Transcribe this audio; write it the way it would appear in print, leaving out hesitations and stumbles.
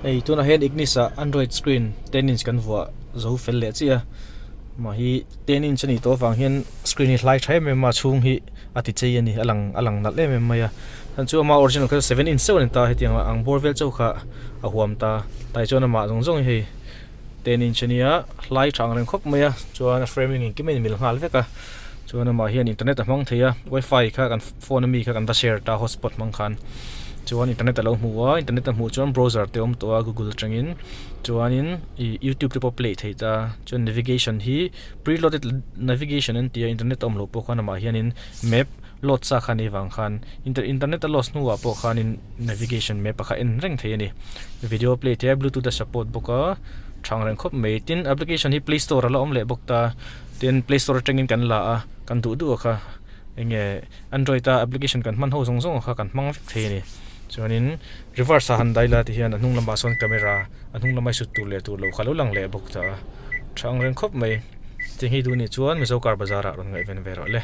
Hei tunah hian Ignis ah android screen ten inch kan vuah zo fel leh chiah a mah hi ten inch a nih tawh avang hian screen hi hlai tha em em a chhung hi a ti chei a ni a lang a lang nalh em em mai a chhan chu ama original kha chu seven inch chauh a ni ta hetiang ang bawr vel chauh kha a huam ta tai chuan amah zawng zawng hi hei ten inch a nia hlai tha ang reng khawp mai a chuan a framing engkim a inmil nghal vek a chuan amah hian internet a hmang thei a wifi kha kan phone ami kha kan va share ta hotspot hmang khan chuan internet alo hmu a internet a hmuh chuan browser te a awm tawh a google atangin chuanin ih youtube te pawh a play thei ta chuan navigation hi preloaded navigation an ti a internet a awm loh pawh khan amah hianin map load sa kha anih vang khan internet a lost hnuah pawh khanin navigation map a kha en reng thei a ni video play thei a bluetooth a support bawk a tha ang reng khawp mai tin application hi play store a la awm leh bawk ta tin play store atangin kan la a kan duh duh a kha enge android a application kan hman ho zawng zawng kha kan hmang vek thei a ni chuanin reverse ah han dai la ti hian a hnung lamah sawn camera a hnung lama i sut tur leh tur loh kha a lo lang leh bawk ta a tha ang reng khawp mai tiang hi duh nih chuan mizo car bazar ah rawn ngaihven ve rawh le.